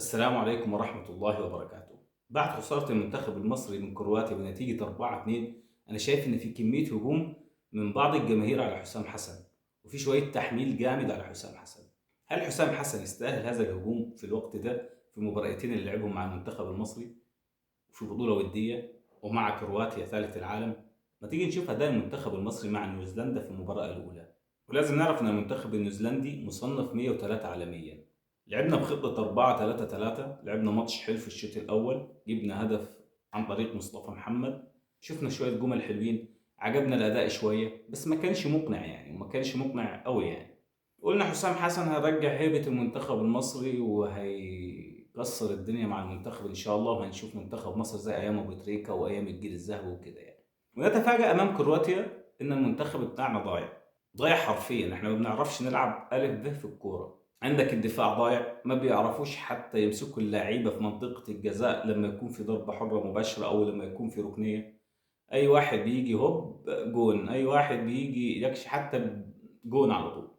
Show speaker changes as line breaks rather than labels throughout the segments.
السلام عليكم ورحمة الله وبركاته. بعد خسارة المنتخب المصري من كرواتيا بنتيجة 4-2، أنا شايف إن في كمية هجوم من بعض الجماهير على حسام حسن، وفي شوية تحميل جامد على حسام حسن. هل حسام حسن يستاهل هذا الهجوم في الوقت ده في المباراتين اللي لعبهم مع المنتخب المصري في بطولة ودية ومع كرواتيا ثالث العالم؟ ما تيجي نشوف أداء المنتخب المصري مع نيوزيلندا في المباراة الأولى. ولازم نعرف إن المنتخب النيوزيلندي مصنف 103 عالميا. لعبنا بخطة 4-3-3، لعبنا ماتش حلو في الشوط الأول، جبنا هدف عن طريق مصطفى محمد، شفنا شوية جمل حلوين، عجبنا الأداء شوية، بس ما كانش مقنع يعني، وما كانش مقنع قوي يعني. قلنا حسام حسن هيرجع هيبة المنتخب المصري وهيكسر الدنيا مع المنتخب إن شاء الله، وهنشوف منتخب مصر زي أيام أبو تريكة وأيام الجيل الذهبي وكده يعني. ونتفاجأ أمام كرواتيا إن المنتخب بتاعنا ضايع، ضايع حرفيا. إحنا ما بنعرفش نلعب ألف ب في الكورة. عندك الدفاع ضايع، ما بيعرفوش حتى يمسكوا اللعيبة في منطقة الجزاء لما يكون في ضربة حرة مباشرة أو لما يكون في ركنية. أي واحد بيجي هوب جون، أي واحد بيجي يكش حتى جون على طول.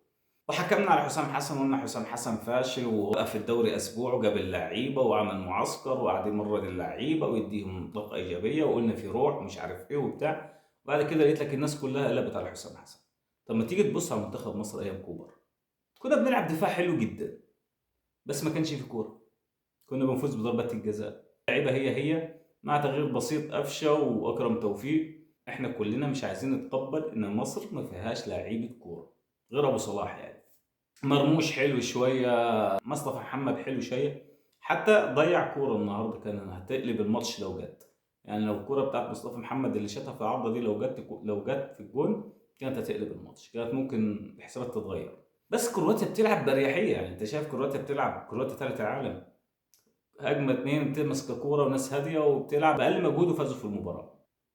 وحكمنا على حسام حسن وقلنا حسام حسن فاشل، ووقف في الدوري أسبوع وجاب اللعيبة وعمل معسكر وقعد يمرن اللعيبة ويديهم طاقة إيجابية، وقلنا في روح ومش عارف إيه وبتاع. وبعد كده لقيت لك الناس كلها قلبت على حسام حسن. طب ما تيجي تبص على منتخب مصر أيام كوبر، كنا بنلعب دفاع حلو جدا بس ما كانش في كورة، كنا بنفوز بضربات الجزاء. اللعيبة هي هي مع تغيير بسيط، قفشه واكرم توفيق. احنا كلنا مش عايزين نتقبل ان مصر ما فيهاش لعيبة كورة غير ابو صلاح يعني. مرموش حلو شوية، مصطفى محمد حلو شوية، حتى ضيع كورة النهارده كان هتقلب الماتش لو جت. يعني لو الكورة بتاعت مصطفى محمد اللي شاتها في العارضة دي لو جت في الجون كانت هتقلب الماتش، كانت ممكن الحسابات تتغير. بس كرواتيا بتلعب باريحية يعني، انت شايف كرواتيا بتلعب، كرواتيا ثالث العالم، هجمة 2 بتمسك كورة وناس هادية وبتلعب باقل مجهود وفازوا في المباراة.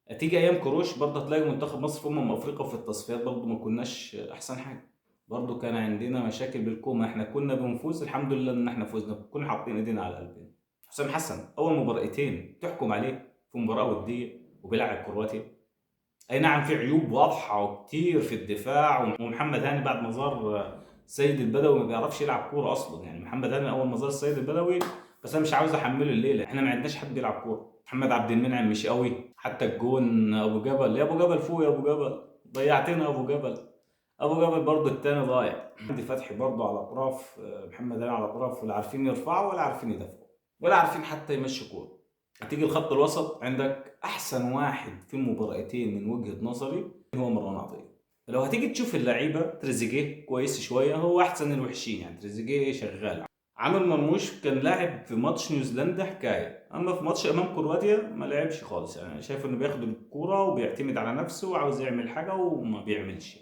هتيجي ايام كروش برضه هتلاقي منتخب مصر في افريقيا وفي التصفيات برضه ما كناش احسن حاجة، برضه كان عندنا مشاكل بالكوما. احنا كنا بنفوز الحمد لله ان احنا فزنا، كنا حاطين ايدينا على قلبنا. حسام حسن اول مباراتين تحكم عليه في مباراة وديه وبيلعب كرواتيا، اي نعم في عيوب واضحة وكتير في الدفاع، ومحمد هاني بعد ما زار سيد البدوي ما بيعرفش يلعب كورة اصلا يعني. محمد هاني اول ما زار السيد البدوي، بس انا مش عاوز احمله الليلة، احنا ما عندناش حد بيلعب كورة. محمد عبد المنعم مش قوي، حتى الجون ابو جبل، يا ابو جبل فوق يا ابو جبل، ضيعتنا يا ابو جبل. ابو جبل برضه الثاني ضايع. حمدي فتحي برضه على اطراف، محمد هاني على اطراف، ولا عارفين يرفعوا ولا عارفين يدافعوا ولا عارفين حتى يمشوا كورة. هتيجي الخط الوسط عندك احسن واحد في المباراتين من وجهه نظري هو مروان عطية. لو هتيجي تشوف اللعيبة، تريزيجيه كويس شوية، هو احسن الوحشين يعني، تريزيجيه شغال. عامر مرموش كان لاعب في ماتش نيوزيلندا حكاية، اما في ماتش امام كرواتيا ما لعبش خالص يعني. شايف انه بياخد الكورة وبيعتمد على نفسه وعاوز يعمل حاجة وما بيعملش.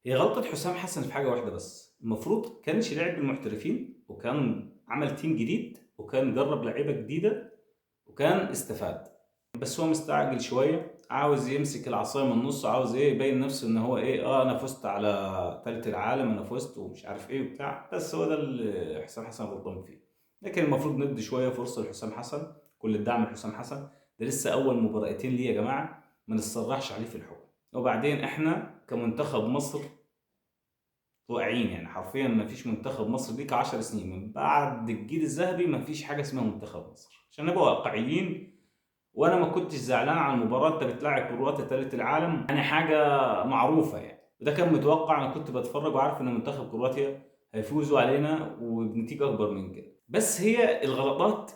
هي غلطه حسام حسن في حاجة واحدة بس، المفروض كانش لعب بالمحترفين وكان عمل team جديد وكان جرب لعيبة جديدة وكان استفاد. بس هو مستعجل شوية، عاوز يمسك العصاية من النص، عاوز ايه يبين نفسه ان هو ايه، انا فزت على ثالث العالم، انا فزت ومش عارف ايه وبتاع. بس هو ده اللي حسام حسن غلطان فيه. لكن المفروض ندي شوية فرصة لحسام حسن، كل الدعم لحسام حسن، ده لسه اول مباراتين ليه يا جماعة، ما نتسرعش عليه في الحكم. وبعدين احنا كمنتخب مصر واقعين يعني حرفيا، ما فيش منتخب مصر ليك 10 سنين من بعد الجيل الذهبي، ما فيش حاجة اسمها منتخب مصر عشان نبقى واقعيين. وانا ما كنتش زعلان على المباراة، انت بتلاعب كرواتيا ثالث العالم يعني، حاجة معروفة يعني، وده كان متوقع. انا كنت بتفرج وعارف ان منتخب كرواتيا هيفوزوا علينا وبنتيجه اكبر من كده. بس هي الغلطات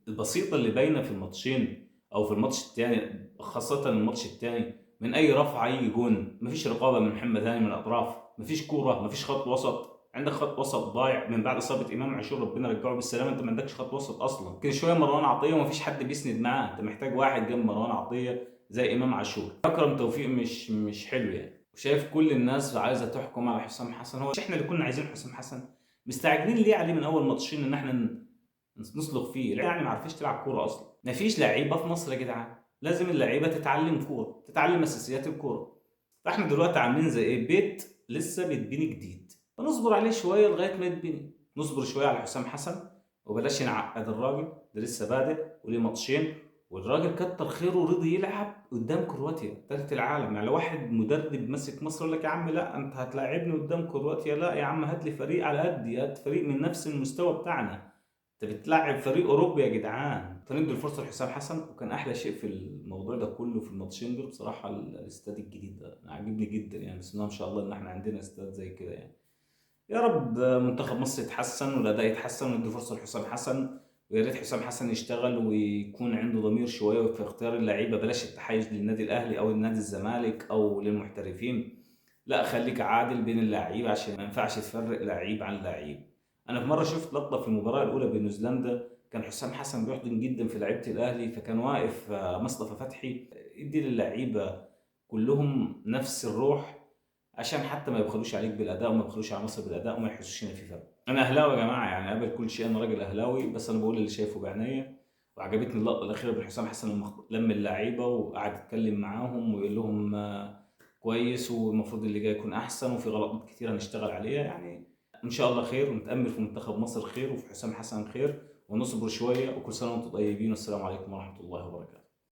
البسيطة اللي باينة في الماتشين او في الماتش الثاني، خاصة الماتش الثاني، من اي رفعه يجي جون، مفيش رقابه من محمد هاني من الاطراف، مفيش كورة، مفيش خط وسط. عندك خط وسط ضايع من بعد اصابه امام عاشور، ربنا رجعه بالسلامة، انت ما عندكش خط وسط اصلا. كل شوية مروان عطية ومفيش حد بيسند معاه، انت محتاج واحد جنب مروان عطية زي امام عاشور. اكرم توفيق مش حلو يعني. وشايف كل الناس عايزه تحكم على حسام حسن، هو احنا اللي كنا عايزين حسام حسن، مستعجلين ليه عليه من اول ماتشين ان احنا نسلخ فيه يعني؟ ما عرفش تلعب كورة اصلا، مفيش لعيبة في مصر يا جدعان، لازم اللعيبة تتعلم كورة، تتعلم اساسيات الكورة. فاحنا دلوقتي عاملين زي ايه، بيت لسه بيتبني جديد، فنصبر عليه شوية لغاية ما يتبني. نصبر شوية على حسام حسن وبلاش نعقد الراجل ده، لسه بادئ وليه ماتشين، والراجل كتر خيره ورضي يلعب قدام كرواتيا ثالث العالم. يعني لو واحد مدرب ماسك مصر يقول لك يا عم لا انت هتلاعبني قدام كرواتيا، لا يا عم هات لي فريق على قدي، هات فريق من نفس المستوى بتاعنا. انت بتلعب فريق اوروبي يا جدعان. فندوا الفرصة لحسام حسن. وكان احلى شيء في الموضوع ده كله في الماتشين دول بصراحة الاستاد الجديد ده، انا عاجبني جدا يعني، بسم الله ما شاء الله ان احنا عندنا استاد زي كده يعني. يا رب منتخب مصر يتحسن والاداء يتحسن وندي فرصة لحسام حسن، ويا ريت حسام حسن يشتغل ويكون عنده ضمير شوية في اختيار اللعيبة، بلاش التحيز للنادي الاهلي او النادي الزمالك او للمحترفين، لا خليك عادل بين اللعيبة عشان ما ينفعش تفرق لعيب عن لعيب. انا في مرة شفت لقطة في المباراة الاولى بين نيوزيلندا، كان حسام حسن بيحضن جدا في لعيبة الاهلي، فكان واقف مصطفى فتحي يدي للعيبة كلهم نفس الروح عشان حتى ما يبخلوش عليك بالاداء وما يبخلوش على مصر بالاداء وما يحسوش ان في فرق. انا اهلاوي يا جماعة، يعني قبل كل شيء انا راجل اهلاوي، بس انا بقول اللي شايفه بعينيا. وعجبتني اللقطة الاخيرة بين حسام حسن لما لم اللعيبة وقعد يتكلم معاهم ويقول لهم كويس والمفروض اللي جاي يكون احسن وفي غلطات كتير هنشتغل عليها. يعني ان شاء الله خير، ونتامل في منتخب مصر خير وفي حسام حسن خير، ونصبر شوية، وكل سنة وانتم طيبين، والسلام عليكم ورحمة الله وبركاته.